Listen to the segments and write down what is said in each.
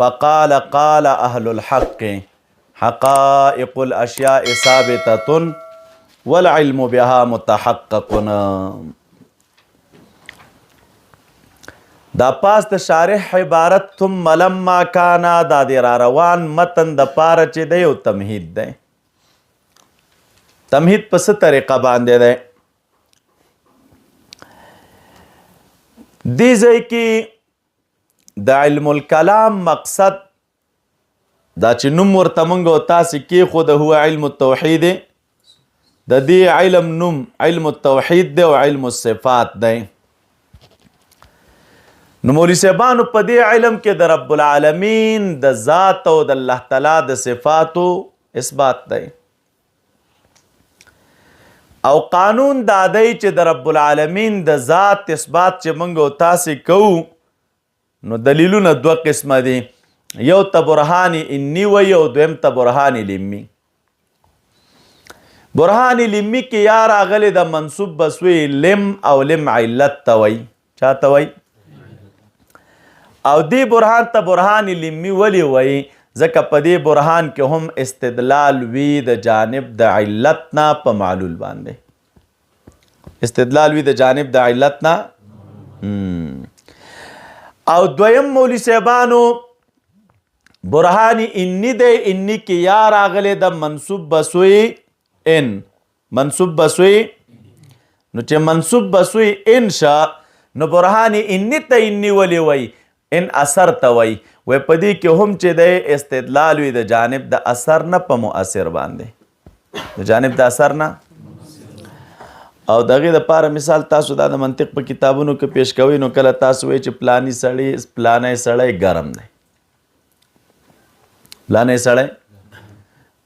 فقال قال اهل الحق حقائق الاشیاء ثابته والعلم بها متحقق. دا پاس د شارح عبارت ثم لما کان، دا د را روان متن د پاره چې دی یو تمهید دی. تمهید په څه طریقه باندې دی؟ دې ځای کې د علم الکلام مقصد دا چې نوم ورته مونږ او تاسې کېښود، هو علم التوحید، د دې علم نوم علم التوحید دی او علم الصفات دی. نو مولوی صاحبانو په دې علم کې د رب العالمین د ذات او د الله تعالی د صفاتو اثبات دی، او قانون دا دی چې د رب العالمین د ذات اثبات چې مونږ او تاسې کوو، نو دلیلونه دوه قسمه دي، یو ته برهان انی وی او دویم ته برهان لمی. برهان لمی کې یا راغلی د منصوب بسوی لم او لم علت ته وی، چاته وی؟ او دی برهان ته برهان لمی ولی وی؟ ځکه په دې برهان کې هم استدلال وی د جانب د علت نه په معلول باندې، استدلال وی د جانب د علت نه. او دویم مولوی صاحبانو برهان انی دی، انی کې یا راغلی د منصوب بسوی ان، منصوب بسوی، نو چې منصوب بسوی ان شه، نو برهان انی ته انی ولی وی؟ ان اثر ته وی. وی په دې کې هم چې دی استدلال وي د جانب د اثر نه په مؤثر باندې، د جانب د اثر نه. او دغه د پاره مثال تاسو دا د منطق په کتابونو کې پیش کوئ، نو کله تاسو وایئ چې پلانی سړی، پلانی سړی ګرم دی، پلانی سړی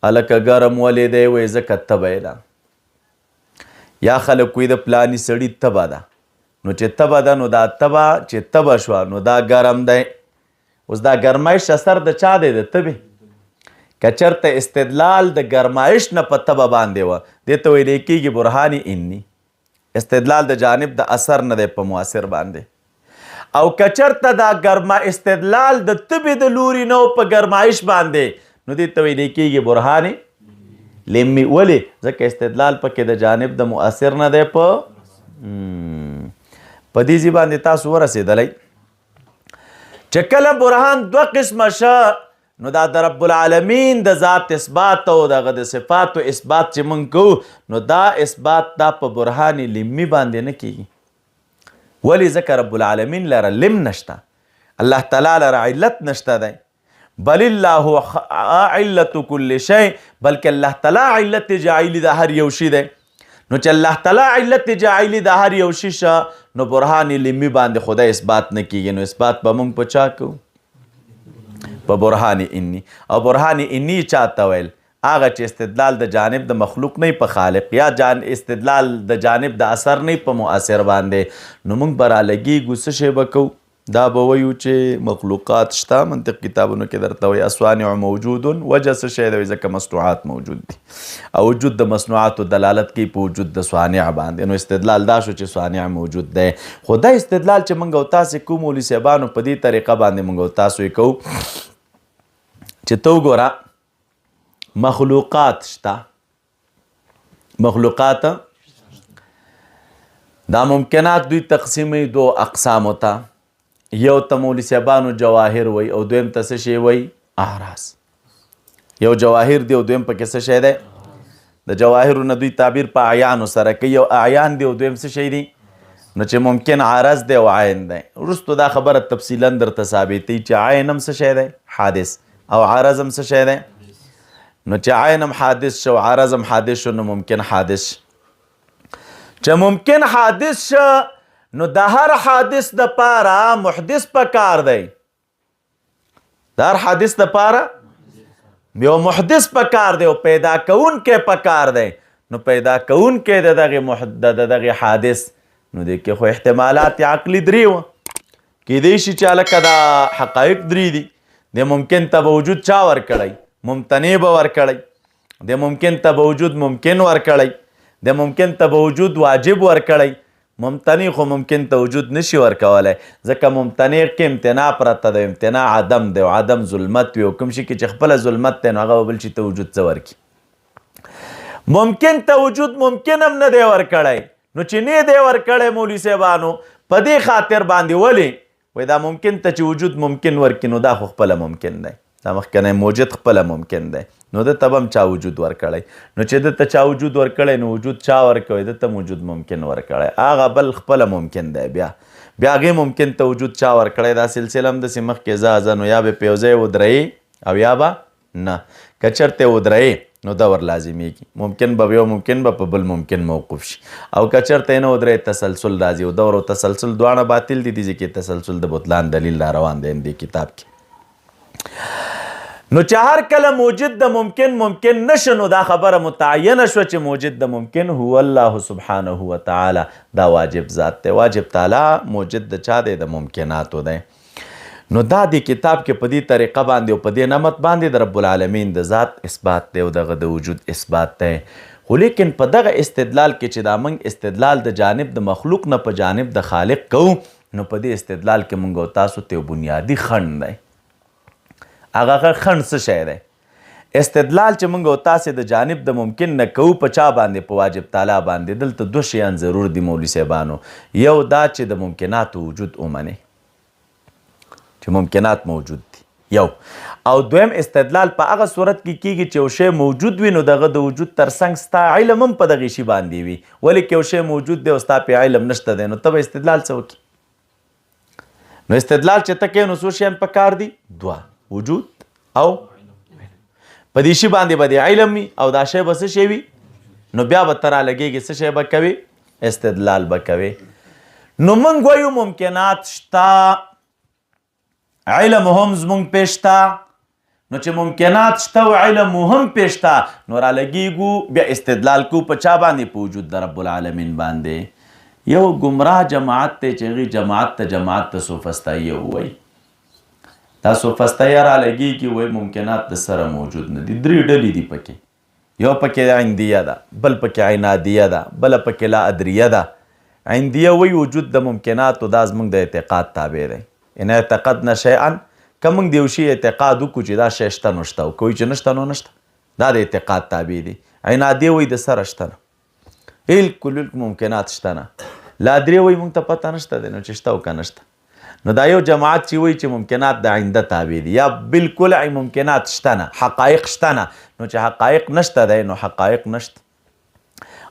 هلکه ګرم ولې دی؟ وایي ځکه تبه یې ده. یا خلک وایي د پلانی سړي تبه ده، نو چې تبه ده، نو دا تبه چې تبه شوه نو دا ګرم دی. اوس دا ګرمایش اثر د چا دی؟ د تبې. که چېرته استدلال د ګرمایش نه په تبه باندې وه، دې ته ویلی کېږي برهان انی، استدلال د جانب د اثر نه دی په مؤثر باندې. او که چېرته دا ګرما استدلال د تبې د لوري نه په ګرمایش باندې، نو دې ته ویلی کېږي برهان لمی. ولې؟ ځکه استدلال پکې د جانب د مؤثر نه دی په دې ځای باندې تاسو ورسېدلی. چې کله برهان دوه قسمه شه، نو دا د رب العالمین د ذات اثبات او دغه د صفاتو اثبات چې مونږ کوو، نو دا اثبات دا په برهان لمی باندې نه کیږي. ولې؟ ځکه رب العالمین لره لم نشته، الله تعالی لره علت نشته دی، بل الله علت كل شيء، بلکې الله تعالی علت جاعلی د هر یو شي دی. نو چې الله تعالی علت جاعلی د هر یو شي شه، نو برهان لمی باندې خدای اثبات نه کیږي. نو اثبات به مونږ په چا کوو؟ په برهان انی. او برهان انی چاته ویل؟ هغه چې استدلال د جانب د مخلوق نه په خالق، یا جان استدلال د جانب د اثر نه په مؤثر باندې. نو مونږ به رالګېږو، څه شی به کوو؟ دا به وایو چې مخلوقات شته، منطق کتابونو کې درته وایي الصانع موجود، وجه څه شی دی؟ ځکه مصنوعات موجود دي، او وجود د مصنوعاتو دلالت کوي په وجود د صانع باندې. نو استدلال دا شو چې صانع موجود دی. خو دا استدلال چې مونږ او تاسې کوم مولوي صاحبانو په دې طریقه باندې مونږ او تاسو یې کوو چې ته وګوره مخلوقات شته، مخلوقات دا ممکنات دوی تقسیموي دوو اقسامو ته، یو ته مولوي صاحبانو جواهر وایي او دویم ته څه شی وایي؟ اعراض. یو جواهر دی او دویم پکې څه شی دی؟ د جواهرو نه دوی تعبیر په اعیانو سره کوي، یو اعیان دی او دویم څه شی دی؟ نو چې ممکن عرض دی او عین دی. وروسته دا خبره تفصیلا درته ثابتوي چې عین هم څه شی دی؟ حادث، او عرض هم څه شی دی؟ نو چې عین هم حادث شو، عرض هم حادث شو، نو ممکن حادث شو. چې ممکن حادث شو، نو د هر حادث د پاره محدث پکار دی، د هر حادث د پاره یو محدث پکار دی او پیدا کوونکی پکار دی. نو پیدا کوونکی د دغه د دغه حادث، نو دې کې خو احتمالات عقلي درې وه. کېدای شي چې هلکه دا حقایق درې دي، د ممکن ته به وجود چا ورکړی؟ ممتنع به ورکړی، د ممکن ته به وجود ممکن ورکړی، د ممکن ته به وجود واجب ورکړی. ممتنع خو ممکن ته وجود نشي ورکولی، ځکه ممتنع کې امتناع پرته ده، امتناع عدم دی او عدم ظلمت وي، او کوم شي کې چې خپله ظلمت دی نو هغه به بل شي ته وجود څه ورکړي؟ ممکن ته وجود ممکن هم نه دی ورکړی. نو چې نه دی ورکړی مولوي صاحبانو په دې خاطر باندې ولې وایي دا ممکن ته چې وجود ممکن ورکړي نو دا خو خپله ممکن دی، دا مخکنی موجد خپله ممکن دی، نو ده ته به هم چا وجود ورکړی. نو چې ده ته چا وجود ورکړی نو وجود چا ورکوي؟ ده ته وجود ممکن ورکړی، هغه بل خپله ممکن دی، بیا بیا هغې ممکن ته وجود چا ورکړی. دا سلسله هم داسې مخکې ځه ځه، نو یا به په یو ځای ودروي او یا به نه، که چېرته یې ودروي نو دور لازمیږي، ممکن به یو ممکن به په بل ممکن موقوف شي، او که چېرته یې نه ودروي تسلسل راځي، او دور او تسلسل دواړه باطل دي. دې ځای کې تسلسل د بطلان دلیل را روان دی دې کتاب کې. نو چې هر کله موجد د ممکن ممکن نشه نو دا خبره متعینه شوه چې موجد د ممکن هو الله سبحانه وتعالی، دا واجب ذات دی، واجب تعالی موجد د چا دی؟ د ممکناتو دی. نو دا دې کتاب کې په دې طریقه باندې او په دې نمط باندې د رب العالمین د ذات اثبات دی او دغه د وجود اثبات دی. خو لیکن په دغه استدلال کې چې دا موږ استدلال د جانب د مخلوق نه په جانب د خالق کوو، نو په دې استدلال کې موږ او تاسو ته یو بنیادي خنډ دی. هغه خنډ څه شی دی؟ استدلال چې موږ او تاسو د جانب د ممکن نه کوو په چا باندې؟ په واجب تعالی باندې. دلته دوه شیان ضرور دي مولوي صاحبانو. یو دا چې د ممکناتو وجود ومنئ، چې ممکنات موجود دي، یو. او دویم استدلال په هغه صورت کې کیږي چې یو شی موجود وي نو دغه د وجود ترڅنګ ستا علم هم په دغې شي باندې وي. ولې که یو شی موجود دی او ستا پې علم نشته دی نو ته به استدلال څه وکړې؟ نو استدلال چې ته کوې نو څو شیان پکار دي؟ دوه، وجود او په دې شي باندې به دې علم وي او دا شی به څه شی وي، نو بیا به ته رالګېږې څه شی به کوې؟ استدلال به کوې. نو موږ وایو ممکنات شته، علم هم زمونږ پې شته، نو چې ممکنات شته او علم هم پې شته نو رالګېږو بیا استدلال کوو په چا باندې؟ په وجود د رب العالمین باندې. یو ګمراه جماعت دی چې هغې جماعت ته سوفسطاییه ووایي. دا سوفسطاییه رالګېږي وایي ممکنات د سره موجود نه دي. درې ډلې دي پکې، یو پکې عندیه ده، بل پکې عنادیه ده، بله پکې لا ادریه ده. عندیه وایي وجود د ممکناتو دا زموږ د اعتقاد تابع دی، ان اعتقدنا شیئا، که موږ د یو شي اعتقاد وکړو چې دا شی شته نو شته، او که وایي چې نشته نو نشته، دا د اعتقاد تابع دي. عنادیه وایي د سره شته نه، بالکل بالکل ممکنات شته نه. لا درې وایي موږ ته پته نشته دی نو چې شته او که نشته. نو دا یو جماعت چې وایي چې ممکنات د عنده تابع دي یا بالکل ممکنات شته نه، حقایق شته نه، نو چې حقایق نشته دی نو حقایق نشته.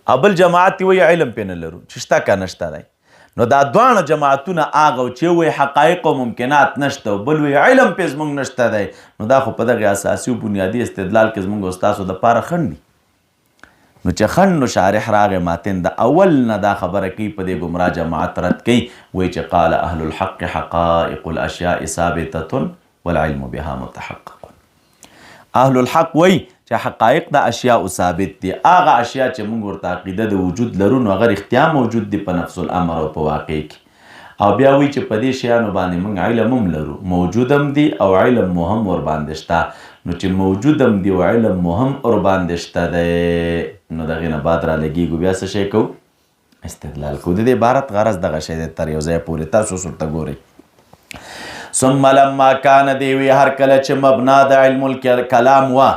او بل جماعت وایي علم پې نه لرو چې شته که نشته دی. نو دا دواړه جماعتونه هغه چې وایي حقایق او ممکنات نشته او بل وایي علم پې زموږ نشته دی، نو دا خو په دغې اساسي او بنیادي استدلال کې زموږ او ستاسو دپاره خنډ دي. نو چې خنډ نو شارح راغی ماتن د اول نه دا خبره کوي، په دې ګمراه جماعت رد کوي، وایي چې قال اهل الحق حقائق الاشیاء ثابتة والعلم بها متحقق. اهل الحق وایي چې حقایق د اشیاء ثابت دي، هغه اشیاء چې موږ ورته عقیده د وجود لرو نو هغه رښتیا موجود دي په نفس الامر او په واقع کې. او بیا وایي چې په دې شیانو باندې موږ علم هم لرو، موجود هم دي او علم مو هم ورباندې شته. نو چې موجود هم دي او علم مو هم ورباندې شته دی، نو دغې نه بعد رالګېږو بیا څه شی کوو؟ استدلال کوو. د دې عبارت غرض دغه شی دی تر یو ځای پورې، تاسو اوس ورته ګورئ. ثم لما کان دی وی هر کله چې مبنا د علم الکلام وه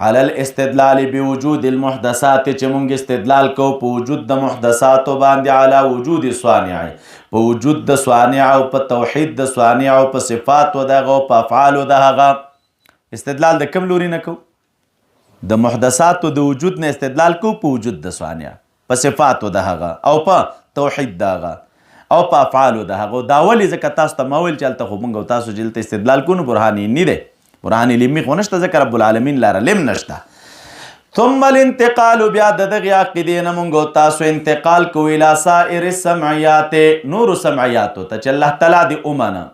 علی الاستدلال بوجود المحدثات، چې مونږ استدلال کوو په وجود د محدثاتو باندې، علی وجود صانع، په وجود د صانع او په توحید د صانع او په صفاتو دغه او په افعالو د هغه. استدلال د کوم لوري نه کوو؟ د محدثاتو د وجود نه استدلال کوو په وجود د صانع، په صفاتو د هغه او په توحید د هغه او په افعالو د هغه. دا ولې؟ ځکه تاسو ته ما ویل چې هلته خو مونږ او تاسو چې دلته استدلال کوو نو برهان یې نه دی، برهان علمي خو نشته، ځکه رب العالمین لاره علم نشته. ثم الانتقال، بیا د دغې عقیدې نه مونږ او تاسو انتقال کوو الی سائر السمعیات، نورو سمعیاتو ته چې الله تعالی دې ومنه،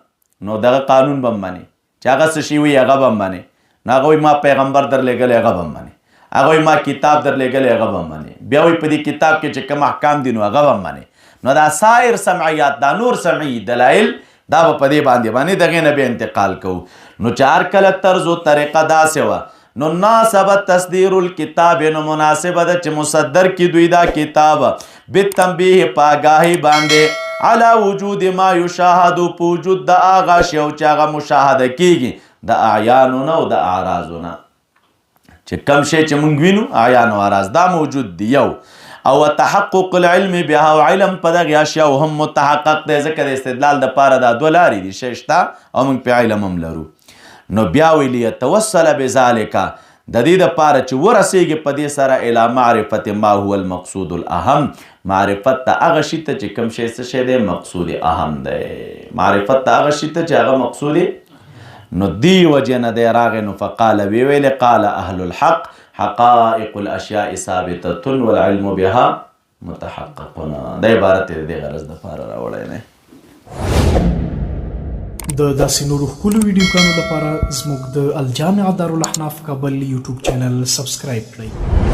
نو دغه قانون به منې چې هغه څه شی وي هغه به منې. نو هغه وایي ما پیغمبر در لېږلی هغه به منې، هغه وایي ما کتاب در لېږلی هغه به منې، بیا وایي په دې کتاب کې چې کوم احکام دي نو هغه به منې. نو دا سائر سمعیات، دا نور سمعي دلایل، دا به په دې باندې دغې نه بیا انتقال کوو. نو چې هر کله طرز و طریقه داسې وه، نو ناسب تصدیر الكتاب، نو مناسبه ده چې مصدر کی دوی دا کتاب بالتنبیه پاګاهی باندې علی وجود ما یشاهد، په وجود د هغه شی او چې هغه مشاهده کیږي د اعیانو نه او د اعراضو نه، چې کم شی چې مونږ وینو اعیان او اعراض دا موجود دی یو، او تحقق العلم بها، او علم په دغه اشیاء هم متحقق دی، ځکه د استدلال د پاره دا دوه لارې دي، شی شته او مونږ په علم هم لرو. نو بیا ویلی توسل بذالک، د دې د پاره چې ورسیږي په دې سره الی معرفت ما هو المقصود الاهم، معرفت ته هغه شی ته چې کوم شی څه شی دی مقصود اهم دی، معرفت ته هغه شی ته چې هغه مقصود. نو دی وجه نه دی راغی، نو فقال وی ویل قال اهل الحق حقائق الاشیاء ثابته والعلم بها متحقق. دا عبارت دې غرض د پاره راوړی نه. د داسې نورو ښکلو ویډیوګانو لپاره زموږ د الجامعه دارالاحناف کابل یوټیوب چینل سبسکرایب کړئ.